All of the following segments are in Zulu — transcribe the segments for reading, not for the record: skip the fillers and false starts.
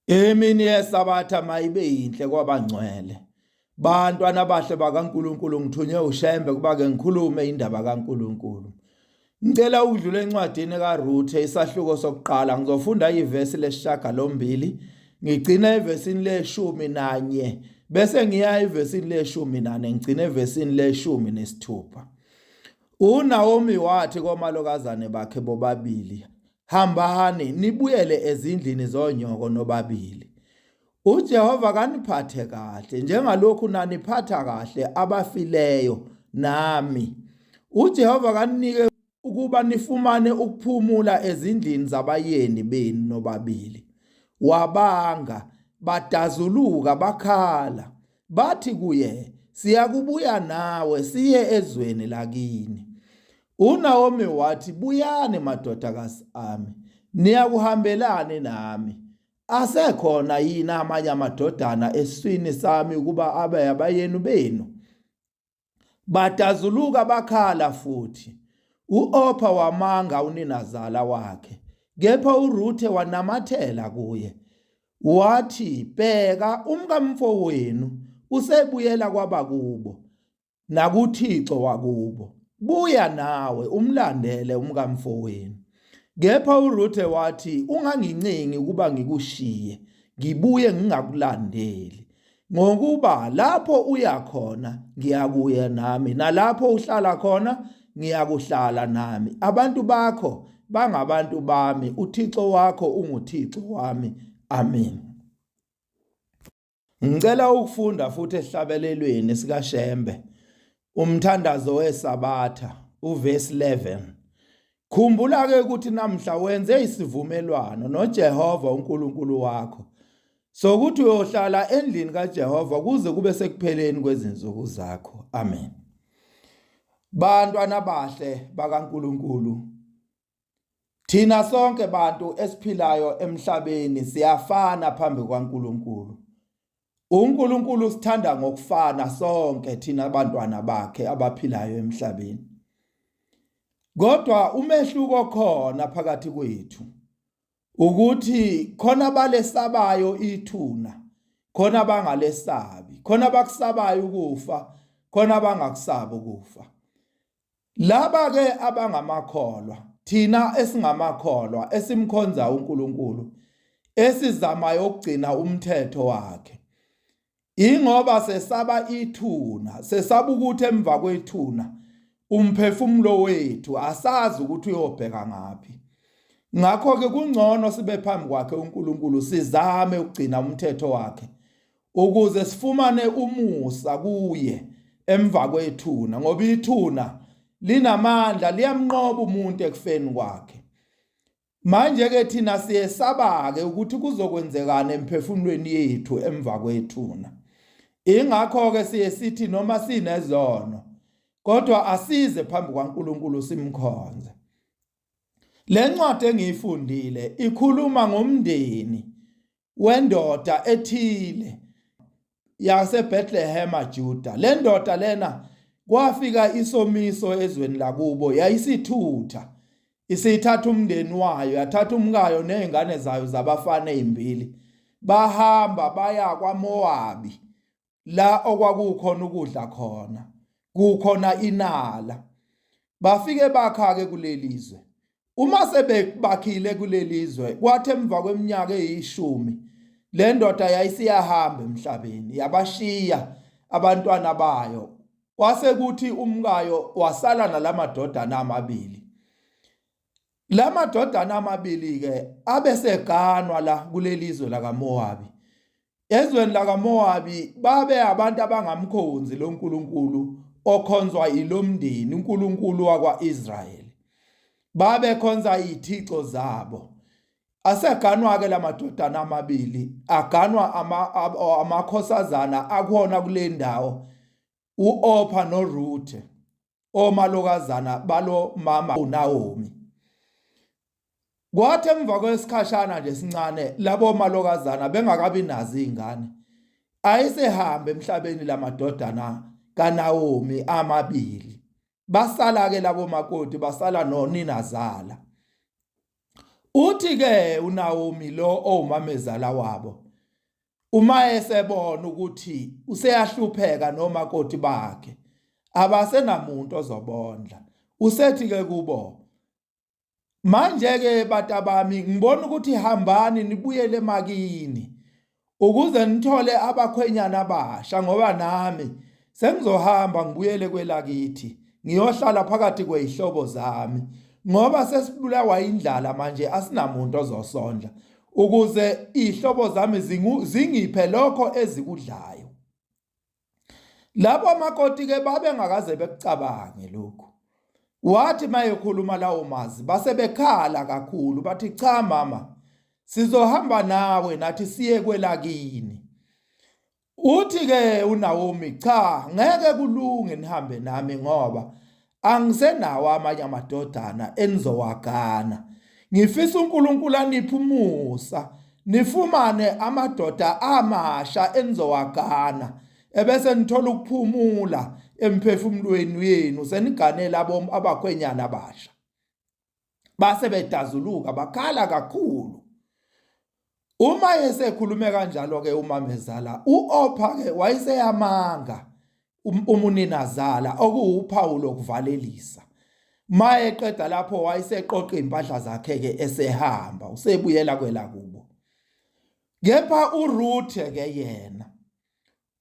Imini yeSabatha mayibe yinhle kwabangcwele. Bantwana abahle bakaNkulunkulu ngithunywe uShembe kuba ke ngikhulume indaba kaNkulunkulu. Ngicela ukudlula encwadini kaRuthe isahluko sokuqala ngizofunda ivesi lesishagalombili ngigcina evesini leshumi nanye bese ngiya evesini leshumi nane ngigcina evesini leshumi nesithupha. UNaomi wathi komalokazane bakhe bobabili Hambani nibuyele ezindlini zonyoko nobabili. UJehova kaniphathe kahle njengalokhu naniphatha kahle abafileyo nami. UJehova kaninike ukuba nifumane ukuphumula ezindlini zabayeni benu nobabili. Wabanga badazuluka bakhala bathi kuye, siyakubuya nawe siye ezweni lakini. UNawomi wathi, Buyani madodakazi ami, niyakuhambelani nami? Asekhona yini amanye amadodana esiswini sami ukuba abe abayeni benu? Badazuluka bakhala futhi. U-Opha wamanga uninazala wakhe, kepha uRuthe wanamathela kuye. Wathi, Bheka, umkamfowenu usebuyela kwabakubo, nakuThixo wakubo. Buya nawe umlandele umkamfowenu. Kepha uRuthe wathi, Ungangincengi ukuba ngikushiye, ngibuye ngingakulandeli. Ngokuba lapho uya khona ngiyakuya nami, nalapho uhlala khona ngiyakuhlala nami. Abantu bakho bangabantu bami, uThixo wakho unguThixo wami. Amen. Ngicela ukufunda futhi esihlabelelweni sikaShembe umthandazo weSabatha uvesi 11. Khumbula ke ukuthi namhla wenze isivumelwano noJehova uNkulunkulu wakho sokuthi uyohlala endlini kaJehova kuze kube sekupheleni kwezinsuku zakho. Amen. Bantwana bahle bakaNkulunkulu Thina sonke bantu esiphilayo emhlabeni siyafana phambi kwaNkulunkulu. UNkulunkulu usithanda ngokufana sonke thina bantwana bakhe abaphilayo emhlabeni. Kodwa umehluko khona phakathi kwethu ukuthi khona balesabayo ithuna, khona bangalesabi, khona bakusabayo ukufa, khona bangakusabi ukufa. Laba ke abangamakholwa, thina esingamakholwa esimkhonza uNkulunkulu, esizamayo ukugcina umthetho wakhe. Ingoba sesaba ithuna, sesaba ukuthi emva kwethuna umphefumulo wethu asazi ukuthi uyobheka ngaphi. Ngakho ke kungcono sibe phambi kwakhe uNkulunkulu sizame ukugcina umthetho wakhe ukuze sifumane umusa kuye emva kwethuna ngoba ithuna linamandla liyamnqoba umuntu ekufeni kwakhe manje ke thina siyesaba ke ukuthi kuzokwenzekana emphefumulweni yethu emva kwethuna ingakho ke siye sithi noma sinezono kodwa asize phambi kwaNkuluNkulu simkhonze Le ncwadi engiyifundile ikhuluma ngomndeni wendoda ethile yaseBethlehema Juda. Le ndoda lena kwafika isomiso ezweni lakubo yayisithutha isithatha umndeni wayo yathatha umkayo nezingane zayo zabafana ezimbili bahamba baya kwaMowabi la okwakukhona ukudla khona kukhona inala bafike bakha ke kulelizwe uma sebebakhile kulelizwe kwathi emva kweminyaka eyishumi le ndoda yayisiyahamba emhlabeni yabashiya abantwana bayo kwase kuthi umkayo wasala nalamadodana amabili lamadodana amabili ke abeseganwa la kulelizwe lakaMowabi Ezweni lakaMowabi babe abantu abangamkhonzi lo Nkulunkulu okhonzwa yilomndeni uNkulunkulu wakwa-Israyeli. Babekhonza izithixo zabo. Aseganwa-ke la madodana amabili, aganwa amakhosazana akuwona kule ndawo, u-Opha noRuthe. omalokazana balo mama uNaomi. Kwathi emva kwesikhashana nje sincane labo malokazana bengakabi nazo izingane ayisehambe emhlabeni lamadodana kaNaomi amabili. Basala ke labo makoti basala noninazala. Uthi-ke uNawomi lo owumamezala wabo, uma esebona ukuthi useyahlupheka nomakoti bakhe abasenamuntu ozobondla, usethi-ke kubo, Manje-ke batabami ngibona ukuthi hambani nibuyele emakini ukuze nithole abakhwenyana abasha ngoba nami sengizohamba ngibuyele kwelakithi ngiyohlala phakathi kwezihlobo zami ngoba sesibulawa indlala manje asinamuntu ozosondla ukuze izihlobo zami zingiphe lokho ezikudlayo. Labo makoti ke babengakaze bekucabange lokhu. Wathi mayekhuluma lawo mazi base bekhala kakhulu bathi cha mama sizohamba nawe nathi siye kwelakini. Uthi ke uNaomi cha ngeke kulunge nihambe nami ngoba Angisenawo amanye amadodana enizowagana. Ngifisa uNkulunkulu aniphe umusa nifumane amadoda amasha enizowagana ebese nithola ukuphumula emphefumulweni yenu senigane labo abakhwenyana abasha. Base bedazuluka bakhala kakhulu. Uma esekhulume kanjalo ke umamezala uOpha ke wayeseyamanga um, umuninazala okuwuphawu lokuvalelisa. Mayeqeda lapho wayeseqoqa impahla zakhe ke esehamba usebuyela kwelakubo. Kepha uRuthe ke yena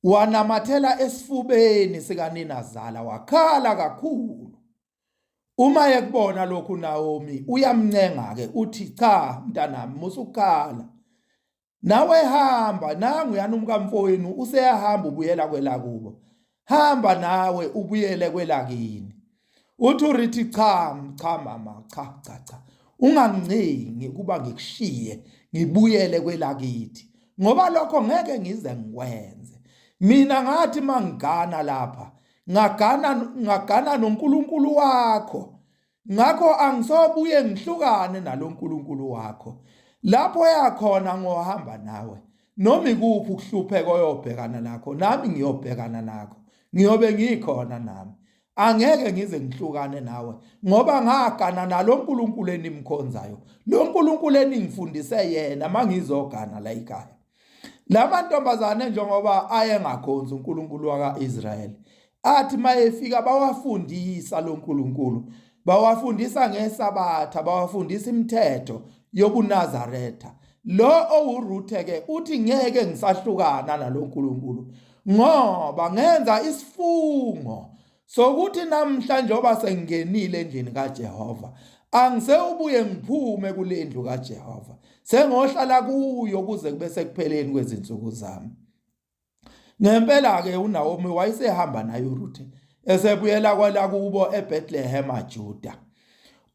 wanamathela esifubeni sikaninazala wakhala kakhulu. Uma ekubona lokhu Naomi uyamncenga ke uthi cha mntanami musukhala. Nawe hamba nangu yana umkamfowenu useyahamba ubuyela kwelakubo. Hamba nawe ubuyele kwelakini. Uthi urithi cha cha mama cha cha cha. Ungangincengi ukuba ngikushiye ngibuyele kwelakithi ngoba lokho ngeke ngize ngikwenze. Mina ngathi mangigana lapha ngagana ngagana noNkulunkulu wakho ngakho angisobuye ngihlukane naloNkulunkulu wakho lapho yakhona ngohamba nawe noma ikuphi ukuhlupheka oyobhekana nakho nami ngiyobhekana nakho ngiyobe ngikhona nami angeke ngize ngihlukane nawe ngoba ngagana nalo nkulunkulu enimkhonzayo lo nkulunkulu eningifundise yena mangizogana la ekhaya La mantombazane njengoba ayengakhonzi uNkulunkulu waka-Israyeli, athi mayefika bawafundisa lo Nkulunkulu, bawafundisa ngeSabatha, bawafundisa imithetho yobuNazaretha. Lo owuRuthe ke uthi ngeke ngisahlukana nalo Nkulunkulu ngoba ngenza isifungo sokuthi namhla njengoba sengingenile endlini kaJehova angisewubuye ngiphume kule ndlu kaJehova sengohlala kuyo kuze kube sekupheleni kwezinsuku zami ngempela ke uNaomi wayesehamba naye uRuthe esebuyela kwelakubo eBethlehem Juda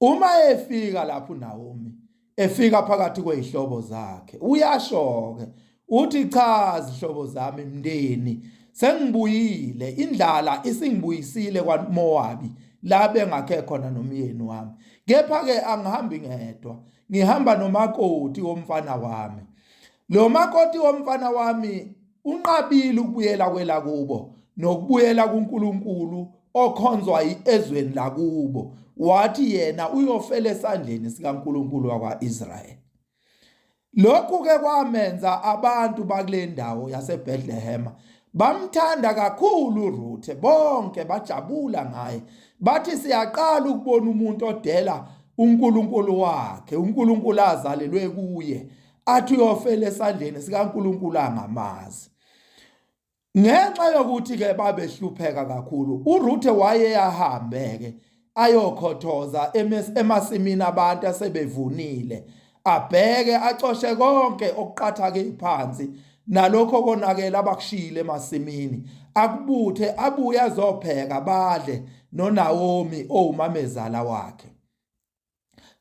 uma efika lapho uNaomi efika phakathi kwezihlobo zakhe uyasho-ke uthi cha zihlobo zami mndeni sengibuyile indlala isingibuyisile kwaMowabi la bengakhe khona nomyeni wami kepha-ke angihambi ngedwa ngihamba nomakoti womfana wami lo makoti womfana wami unqabile ukubuyela kwelakubo nokubuyela kuNkulunkulu okhonzwa ezweni lakubo wathi yena uyofela esandleni sikaNkulunkulu wakwaIsrayeli. Lokhu ke kwamenza abantu bakule ndawo yaseBethlehem bamthanda kakhulu uRuthe, bonke bajabula ngaye, bathi siyaqala ukubona umuntu odela uNkulunkulu wakhe, uNkulunkulu azalelwe kuye, athi uyofela esandleni sikaNkulunkulu angamazi. Ngenxa yokuthi ke babehlupheka kakhulu, uRuthe wayeyahambe ke ayokhothoza emasimini abantu asebevunile, abheke acoshe konke okuqathake phansi nalokho konakele abakushiyile emasimini, akubuthe abuye azopheka badle noNawomi owumamezala wakhe.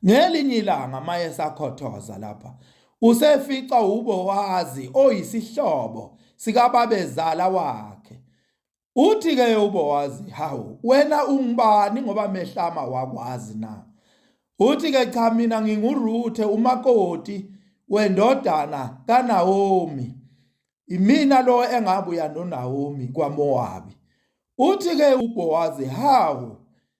Ngelinye ilanga maye sakhothoza lapha usefica uBowazi oyisihlobo sikababezala wakhe. Uthi ke uBowazi, hawu wena ungubani ngoba mehlama wakwazi na? Uthi ke cha mina nginguRuthe umakoti wendodana kaNawomi. Imina lo engabuya noNawomi kwaMowabi. Uthi ke uBowazi, hawu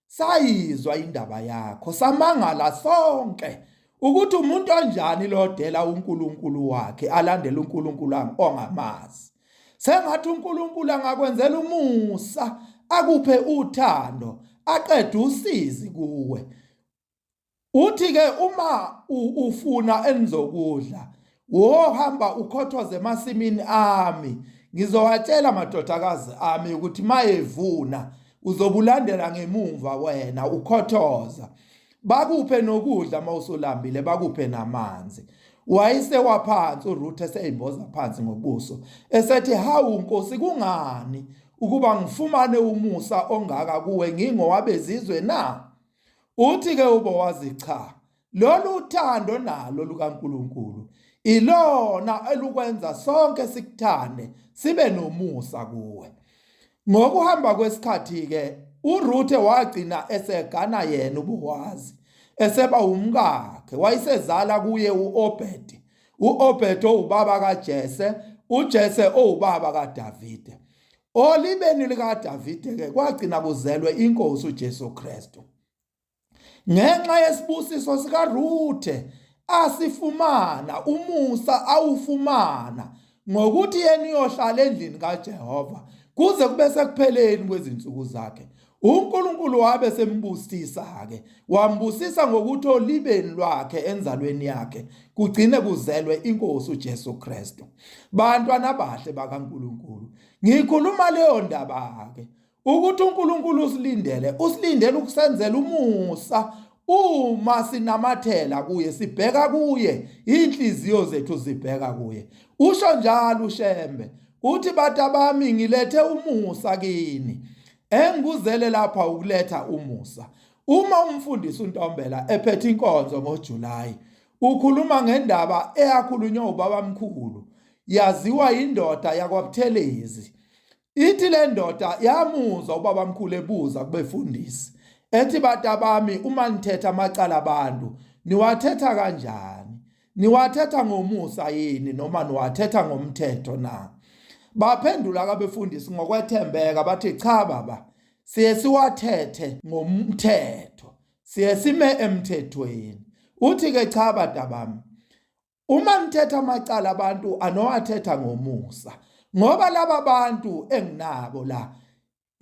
sayizwa indaba yakho samangala sonke. Ukuthi umuntu onjani lodela uNkulunkulu wakhe alandele uNkulunkulu ongamazi. Sengathi uNkulunkulu angakwenzela umusa akuphe uthando aqede usizi kuwe. Uthi ke uma ufuna enizokudla wohamba ukhothoze emasimini ami ngizowatshela amadodakazi ami ukuthi mayevuna uzobulandela ngemumva wena ukhothoza bakuphe nokudla uma usulambile bakuphe namanzi wayesewa phansi uRuth eseyimboza phansi ngobuso esethi hawu nkosi kungani ukuba ngifumane umusa ongaka kuwe ngingowabezizwe na Uthi ke uBowazi cha, lolu uthando nalo lukaNkulunkulu ilona elukwenza sonke sikuthande sibe nomusa kuwe. Ngokuhamba kwesikhathi ke uRuthe wagcina esegana yena uBowazi eseba umkakhe wayesezala kuye uObed uObed owubaba kaJese uJese owubaba kaDavide Olibeni likaDavide ke kwagcina kuzelwe inkosi uJesu Kristu. Ngenxa yesibusiso sikaRuthe asifumana umusa awufumana ngokuthi yena uyohlala endlini kaJehova kuze kube sekupheleni kwezinsuku zakhe. UNkulunkulu wabe sembusisa-ke, wambusisa ngokuthi olibeni lwakhe enzalweni yakhe kugcine kuzelwe inkosi uJesu Kristu. Bantwana abahle bakaNkulunkulu, ngikhuluma leyo ndaba-ke ukuthi uNkulunkulu usilindele, usilindele ukusenzela umusa uma sinamathela kuye sibheka kuye inhliziyo zethu zibheka kuye usho njalo uShembe uthi batabami ngilethe umusa kini Engikuzele lapha ukuletha umusa. Uma umfundisi uNtombela ephethe inkonzo ngoJuly, ukhuluma ngendaba eyakhulunywa ubabamkhulu, yaziwa yindoda yakwaButhelezi. Ithi le ndoda yamuzwa ubabamkhulu ebuza kubefundisi ethi batabami uma nithetha amacala abantu niwathetha kanjani? Niwathetha ngomusa yini noma niwathetha ngomthetho na? Baphendula kabefundisi ngokwethembeka bathi cha baba, siye siwathethe ngomthetho, siye sime emthethweni. Uthi ke cha badabami, uma nithetha amacala abantu anowathetha ngomusa ngoba laba bantu enginabo la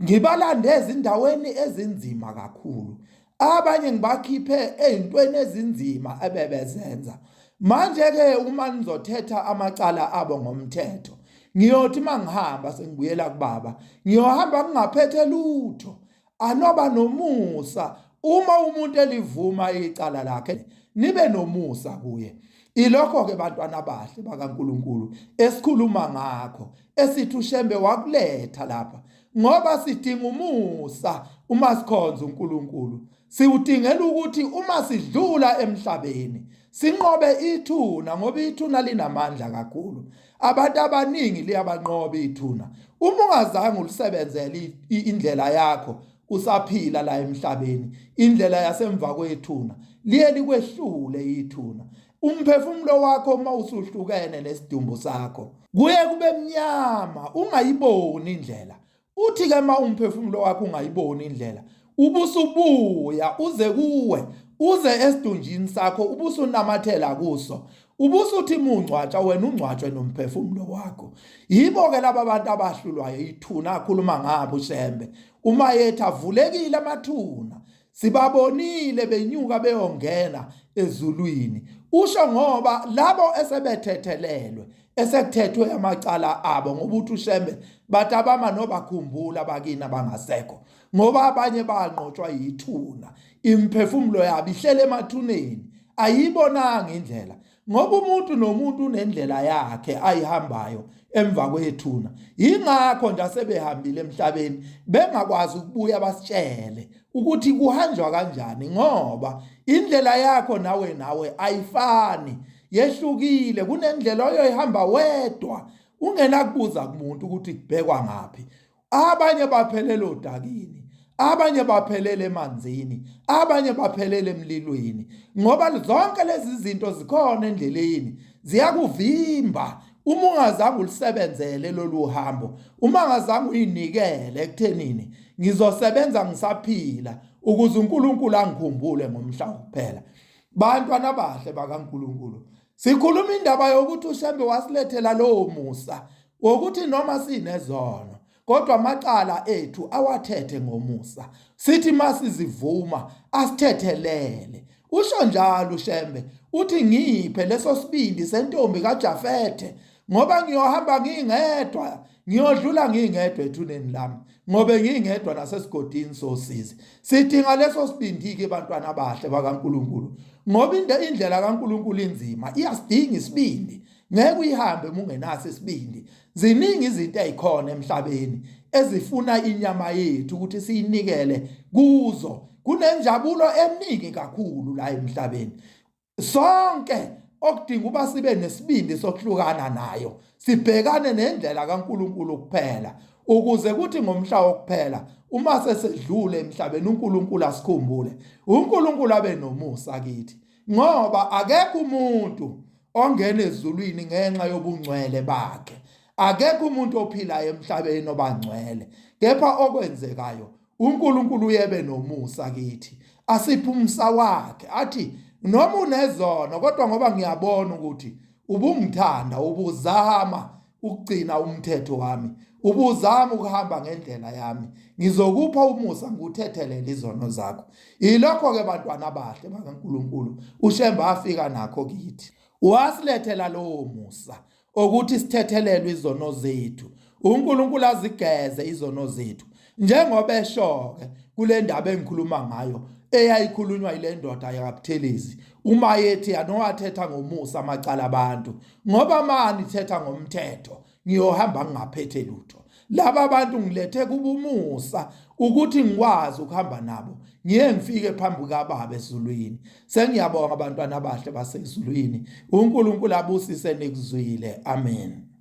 Ngibalande ezindaweni ezinzima kakhulu. Abanye ngibakhiphe ezintweni ezinzima ebebezenza. Manje-ke uma nizothetha amacala abo ngomthetho, ngiyothi uma ngihamba sengibuyela kubaba, ngiyohamba ngingaphethe lutho. Anoba nomusa uma umuntu elivuma icala lakhe, nibe nomusa kuye. Ilokho-ke bantwana abahle bakaNkulunkulu esikhuluma ngakho esithi uShembe wakuletha lapha ngoba sidinga umusa uma sikhonza uNkulunkulu siwudingela ukuthi uma sidlula emhlabeni sinqobe ithuna ngoba ithuna linamandla kakhulu abantu abaningi liyabanqoba ithuna uma ungazange ulisebenzele indlela yakho usaphila la emhlabeni indlela yasemva kwethuna liye likwehlule ithuna umphefumulo wakho uma usuhlukene nesidumbu sakho kuye kube mnyama ungayiboni indlela uthi ke uma umphefumulo wakho ungayiboni indlela ubusubuya uze kuwe uze esidunjini sakho ubusunamathela kuso ubusuthi mungcwatsha wena ungcwatshwe nomphefumulo wakho yibo ke laba bantu abahlulwayo ithuna akhuluma ngabo uShembe uma yethi avulekile amathuna Sibabonile benyuka beyongena ezulwini. Usho ngoba labo esebethethelelwe esekuthethwe amacala abo ngoba uthi uShembe bathi abama nobakhumbula abakini abangasekho ngoba abanye banqotshwa yithuna imiphefumulo yabo ihlele emathuneni ayibonanga indlela ngoba umuntu nomuntu unendlela yakhe ayihambayo emva kwethuna yingakho nje asebehambile emhlabeni bengakwazi ukubuya basitshele ukuthi kuhanjwa kanjani ngoba indlela yakho nawe nawe ayifani yehlukile kunendlela oyoyihamba wedwa ungenakubuza kumuntu ukuthi kubhekwa ngaphi Abanye baphelela odakini, abanye baphelela emanzini, abanye baphelela emlilweni, ngoba zonke lezi zinto zikhona endleleni, ziyakuvimba uma ungazange ulisebenzele lolu hambo, uma ungazange uyinikele ekuthenini ngizosebenza ngisaphila ukuze uNkulunkulu angikhumbule ngomhla wokuphela. Bantwana abahle bakaNkulunkulu, sikhuluma indaba yokuthi uShembe wasilethela lowo musa wokuthi noma sinezono kodwa amacala ethu awathethe ngomusa, sithi masizivuma asithethelele. Usho njalo uShembe, uthi ngiphe leso sibindi sentombi kaJafethe, ngoba ngiyohamba ngingedwa, ngiyodlula ngingedwa ethuneni lami, ngobe ngingedwa nasesigodini sosizi. Sidinga leso sibindi-ke bantwana abahle bakaNkulunkulu, ngoba indlela kaNkulunkulu inzima, iyasidinga isibindi. Ngeke uyihambe uma ungenaso isibindi. Ziningi izinto ezikhona emhlabeni ezifuna inyama yethu ukuthi siyinikele kuzo. Kunenjabulo eminingi kakhulu la emhlabeni. Sonke okudinga uba sibe nesibindi sokuhlukana nayo, sibhekane nendlela kaNkulunkulu kuphela, ukuze kuthi ngomhla wokuphela uma sesedlule emhlabeni uNkulunkulu asikhumbule, uNkulunkulu abe nomusa kithi, ngoba akekho umuntu ongena ezulwini ngenxa yobungcwele bakhe. Akekho umuntu ophilayo emhlabeni obangcwele, kepha okwenzekayo uNkulunkulu uyebe nomusa kithi, asiphe umsa wakhe, athi noma unezono kodwa ngoba ngiyabona ukuthi ubungithanda, ubuzama ukugcina umthetho wami, ubuzama ukuhamba ngendlela yami, ngizokupha umusa ngikuthethelele izono zakho. Yilokho-ke bantwana abahle bakaNkulunkulu uShembe afika nakho kithi, wasilethela lowo musa ukuthi sithethelelwe izono zethu, uNkulunkulu azigeze izono zethu, njengoba esho-ke kule ndaba engikhuluma ngayo eyayikhulunywa yile ndoda yakaButhelezi uma yethi anowathetha ngomusa amacala abantu, ngoba mani thetha ngomthetho ngiyohamba ngingaphethe lutho. Laba bantu ngilethe kubumusa ukuthi ngikwazi ukuhamba nabo ngiye ngifike phambi kukaBaba ezulwini. Sengiyabonga abantwana abahle basezulwini. uNkulunkulu abusise nikuzwile. Amen.